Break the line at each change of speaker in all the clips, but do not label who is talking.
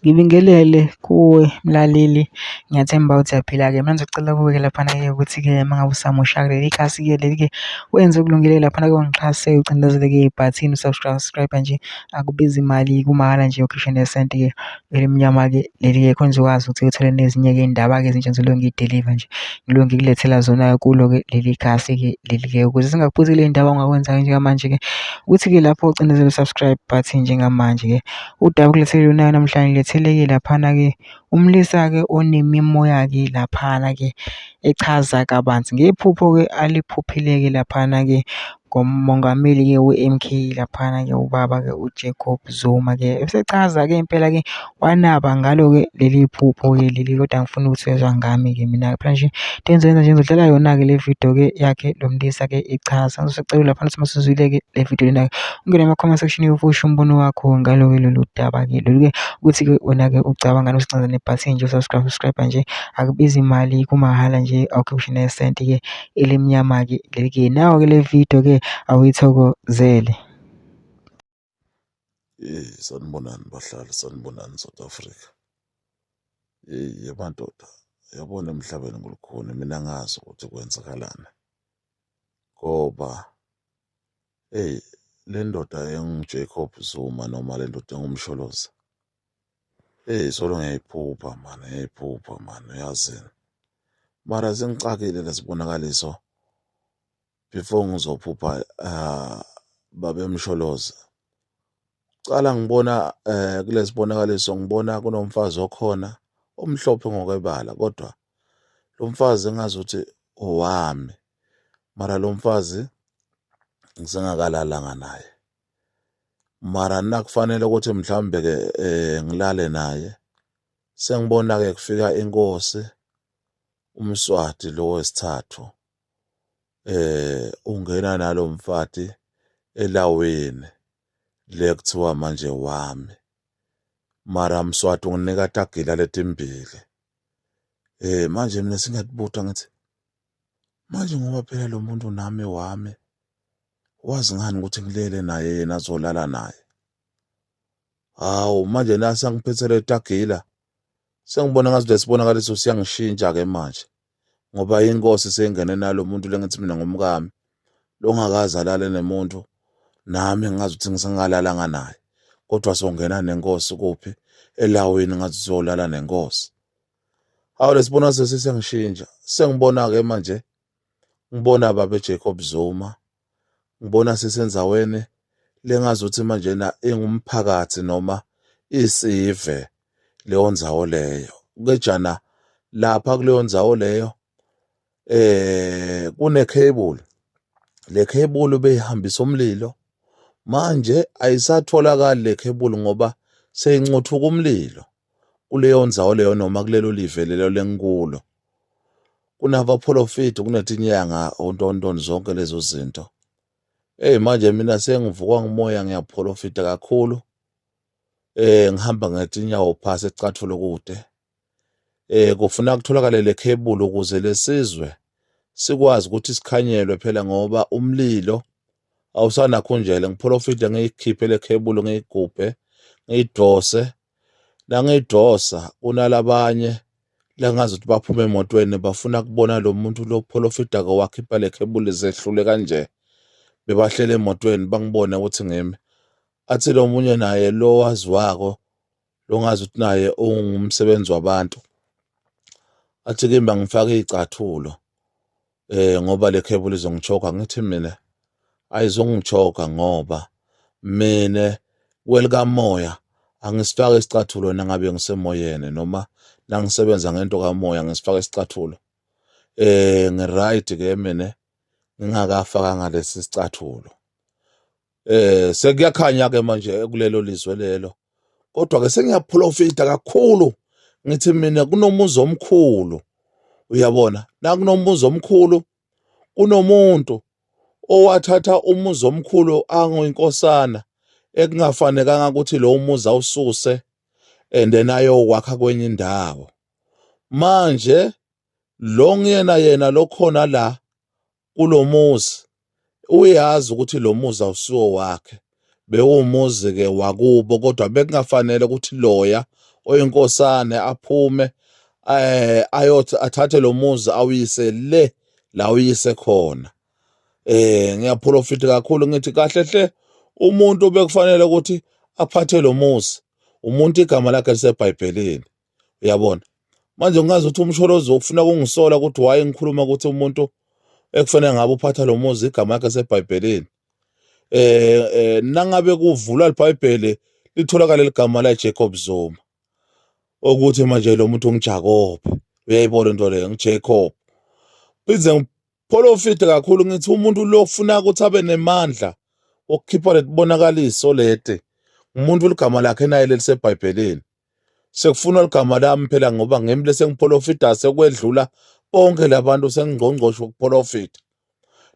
Ngibingelele kuwe mlaleli, ngiyathemba ukuthi uyaphila-ke. Mina ngizocela kuwe-ke laphana-ke ukuthi-ke uma ngabe usamusha kuleli khasi-ke leli-ke wenze okulungile laphana-ke ungixhase ucindezele-ke ibhathini u-subscribe nje akubizi imali kumahhala nje ukhishwe nesenti-ke elimnyama-ke leli-ke khona uzokwazi ukuthi uthole nezinye-ke iy'ndaba-ke ezintsha ngizoloku ngiy'diliva nje ngilokhu ngikulethela zona-ke kulo-ke leli khasi-ke leli-ke ukuze zingakuphutheli iy'ndaba ongakwenza-ke njengamanje-ke ukuthi-ke lapho ucindezele u-subscribe button njengamanje-ke. Udaba okulethele lona namhlanje ngilethele-ke laphana-ke umlisa-ke onemimoya-ke laphana-ke echaza kabanzi ngephupho-ke aliphuphile-ke laphana-ke ngomongameli-ke we-M_K laphana-ke ubaba-ke uJacob Zuma-ke. Esechaza-ke impela-ke wanaba ngalo-ke leli phupho-ke leli kodwa angifuni ukuthi wezwa ngami-ke mina-ke. Phela nje into engizoyenza nje ngizodlala yona-ke le video-ke yakhe lo mlisa-ke echaza. Ngizocela laphana ukuthi masuzwile-ke le video lena-ke ungene ema-comment section usho umbono wakho ngalo-ke lolu daba-ke lolu-ke ukuthi-ke wena-ke ucabangani usincazele nebhathini nje u-subscribe subscribe nje akubizi mali kumahhala nje awukhiphi nesenti-ke elimnyama-ke leli-ke. Nawo-ke le video-ke awuyithokozele.
Hey, sanibonani bahlali, sanibonani South Africa. Hey, yemadoda, yabona emhlabeni kulukhuni mina ngazi ukuthi kwenzakalani. Ngoba hey, le ndoda enguJacob Zuma noma le ndoda enguMsholozi, hey solo ngiyayiphupha mani, ngiyayiphupha mani uyazini. Mara zingixakile lezibonakaliso before ngizophupha babe Msholozi. Cala ngibona kulesibonakaliso ngibona kunomfazi okhona omhlophe ngokwebala kodwa lo mfazi engazuthi owami mara lo mfazi ngisengakalalanga naye. Mara nakufanele ukuthi mhlawumbe-ke ngilale naye sengibona-ke kufika inkosi uMswati lo wesithathu ungena nalo mfati elawini le kuthiwa manje wami mara Mswati unginika tagila letimbili. Manje mina singiyatibuta ngithi manje ngoba phela lo muntu nami wami wazi ngani ukuthi ngilele naye yena azolala naye. Hawu manje nasi angiphethele tagila sengibona ngathi lesibonakaliso siyangishintsha-ke manje ngoba inkosi seyingene nalo muntu lengithi mina ngumkami longakaze alale nemuntu nami ngazi ukuthi ngisengalalanga naye kodwa songena nenkosi kuphi elawini ngathi siyolala nenkosi. Hawu lesibonakaliso sesiyangishintsha sengibona-ke manje ngibona babe Jacob Zuma ngibona sisenzaweni lengazuthi manjena ingumphakathi noma isive leyo ndzawo leyo kejana lapha kuleyo ndzawo leyo kune cable le cable beyihambisa umlilo manje ayisatholakali le cable ngoba seyincothuka umlilo kuleyo ndzawo leyo noma kulelo live lelo lenkulo kunabapholofidi kunetinyanga ontontoni zonke lezo zinto. Eyi manje mina sengivukwa ngumoya ngiyapholofida kakhulu ngihamba ngetinyawo phasi ecathulo kude kufuna kutholakale le cable ukuze lesizwe sikwazi ukuthi sikhanyelwe phela ngoba umlilo awusanakhunjele ngipholofide ngiyikhiphe le cable ngiyigubhe ngiyidose nangiyidosa kunalabanye lengazi ukuthi baphume emotweni bafuna kubona lo muntu lo pholofidako wakhipha le khebuli zehlule kanje bebahlele emotweni bangibone ukuthi ngimi athi lo munye naye lo waziwako lo ngazi ukuthi naye ungumsebenzi wabantu athi kimi angifake iy'cathulo ngoba le cable izongichoka ngithi mina ayizongichoka ngoba mina kwelikamoya angisifake isicathulo nangabe ngisemoyeni noma nangisebenza ngento kamoya ngisifake isicathulo ngiright ke mina ngingakafakanga lesi sicathulo. Sekuyakhanya ke manje kulelo lizwe lelo kodwa ke sengiyaprofita kakhulu ngithi mina kunomuzi omkhulu uyabona nakunomuzi omkhulu kunomuntu owathatha umuzi omkhulu angoyinkosana ekungafanekanga ukuthi lo muzi awususe and then ayokwakha kwenye indawo manje lo nguyena yena lokhona la kulomuzi uyazi ukuthi lo muzi awusiwo wakhe. Bewumuzi ke wakubo kodwa bekungafanele ukuthi loya oyinkosane aphume ayothi athathe lo muzi awuyise le la uyise khona. Ngiyaprofita kakhulu ngithi kahle hle umuntu bekufanele ukuthi aphathe lo muzi umuntu igama lakhe liseBhayibhelini. Uyabona? Manje ungazi ukuthi umsholozi ufuna ukungisola ukuthi why ngikhuluma ukuthi umuntu ekufanele ngabe uphatha lo muzi igama lakhe seBhayibhelini. Nangabe kuvulwa iBhayibheli litholakala ligama la Jacob Zuma. Ukuthi manje lo muntu unguJacob. Uyayibona into leyo ngiJacob. Phinde ngiprofite kakhulu ngithi umuntu lo ufuna ukuthi abe nemandla okukhipha letibonakaliso leti. Umuntu ligama lakhe naye leliseBhayibhelini. Sekufunwa ligama lami phela ngoba ngimi lesengiprofita sekwedlula bonke labantu sengingqongqoshe ukuprofita.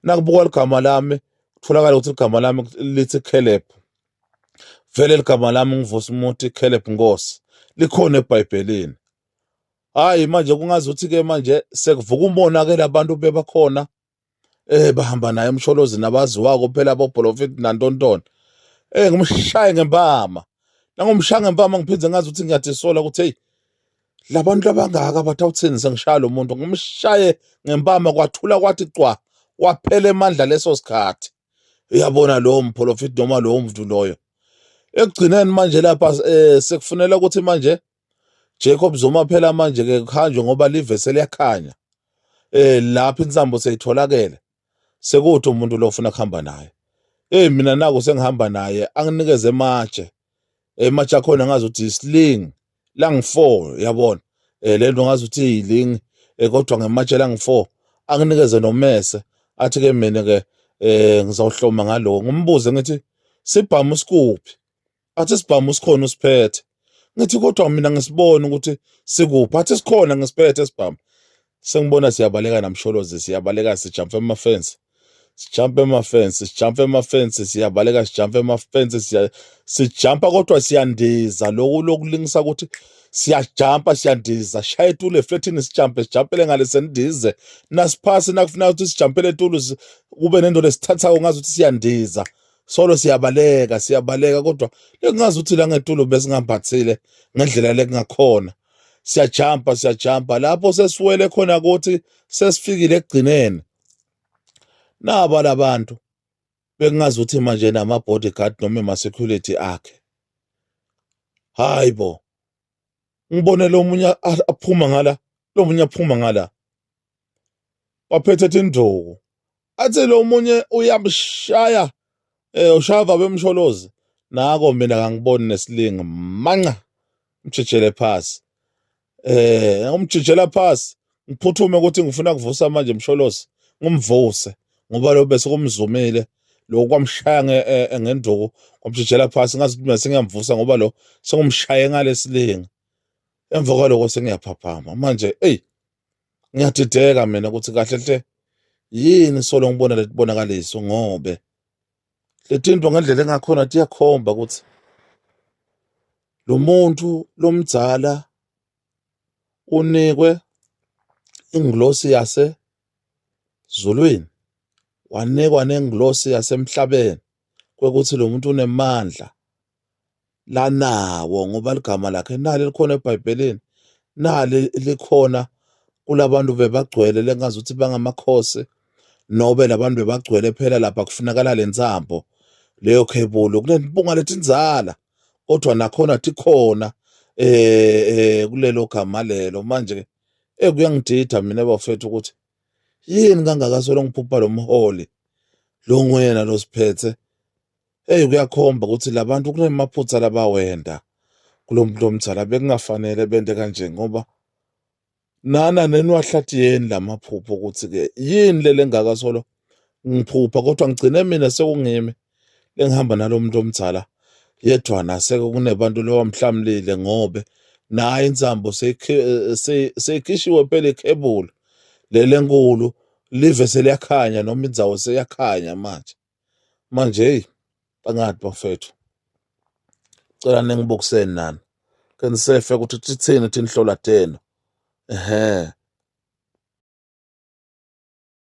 Nakubukwa ligama lami kutholakala ukuthi ligama lami lithi Caleb. Vele ligama lami ngivusa umuntu Caleb Nkosi likhona eBhayibhelini. Hayi manje kungazi ukuthi ke manje sekuvuka umona ke labantu bebakhona bahamba naye emsholozi nabaziwako phela aboprofit nantontoni. Ngimshaye ngempama. Nangumshaya ngempama ngiphinde ngazi ukuthi ngiyadisola ukuthi hey labantu abangaka bathi awuthini sengishaya lo muntu ngimshaye ngempama kwathula kwathi cwa waphela emandla leso sikhathi. Uyabona lowo mprofit noma lowo muntu loyo. Ekugcineni manje lapha sekufunela ukuthi manje Jacob Zuma phela manje ke kuhanjwe ngoba live seliyakhanya. Lapha insambo seyitholakele. Sekuthi umuntu lo ufuna kuhamba naye. Mina naku sengihamba naye anginikeze ematshe. Ematshe akhona ngazi ukuthi isling langi4 yabona. Lento ngazi ukuthi iyiling kodwa ngematshe langi4 anginikeze nomese athi ke mina ke ngizawuhloma ngalo ngimbuze ngithi sibhamu sikuphi athi sibhamu sikhona usiphethe ngithi kodwa mina ngisibona ukuthi sikuphi athi sikhona ngisiphethe sibhamu sengibona siyabaleka namsholozi siyabaleka sijampa emafensi sijampa emafensi sijampa emafensi siyabaleka sijampa emafensi siya sijampa kodwa siyandiza lokhu lokulingisa ukuthi siyajampa siyandiza shaya etulu eflethini sijampe sijampele ngale sendize nasiphasi nakufuna ukuthi sijampele etulu kube nento lesithathako ngazi ukuthi siyandiza solo siyabaleka siyabaleka kodwa lekungazi ukuthi la ngetulo besingambathile ngendlela lekungakhona siyajampa siyajampa lapho sesiwele khona ukuthi sesifikile ekugcineni naba labantu bekungazi ukuthi manje nama bodyguard noma ama security akhe. Hayibo, ngibone lo munye aphuma ngala lo munye aphuma ngala baphethe induku athi lo munye uyamshaya ushava bemsholozi nako mina kangiboni nesilingi manqa umjijele phasi umjijela phasi ngiphuthume ukuthi ngifuna kuvusa manje msholozi ngimvuse ngoba lo bese kumzumile lo kwamshaya ngenduku kwamjijela phasi ngazi ukuthi mina sengiyamvusa ngoba lo sengumshaye ngalesilingi. Emva kwaloko sengiyaphaphama manje eyi ngiyadideka mina ukuthi kahle hle yini solo ngibona letibonakaliso ngobe letinto ngendlela engakhona tiyakhomba ukuthi lo muntu lomdzala unikwe ingilosi yase zulwini wanikwa nengilosi yasemhlabeni kwekuthi lo muntu unemandla lanawo ngoba ligama lakhe nali likhona eBhayibhelini nali likhona kulabantu bebagcwele lengazi ukuthi bangamakhosi nobe labantu bebagcwele phela lapha kufunakala lentsambo leyo khebulu kunenibunga letinzala kodwa nakhona thikhona kulelo gama lelo manje kuyangidida mina bafethu ukuthi yini kangaka solo ngiphupha lo mholi lo nguyena losiphethe. Hey kuyakhomba ukuthi labantu kunemaphutha labawenda kulo muntu omdala bekungafanele bente kanje ngoba nana neniwahlatiyeni lamaphupho ukuthi ke yini lele engaka solo ngiphupha kodwa ngigcine mina sekungimi lengihamba nalo muntu omdala yedwana seke kunebantu lowamhlamlile ngobe naye insambo seyikhishiwe phela ikhebula lele nkulu live seliyakhanya noma indzawo seyakhanya manje manje hey bangathi bafethu cela ningibukiseni nani ke nisefe ukuthi tithini thinhlola tenu ehe.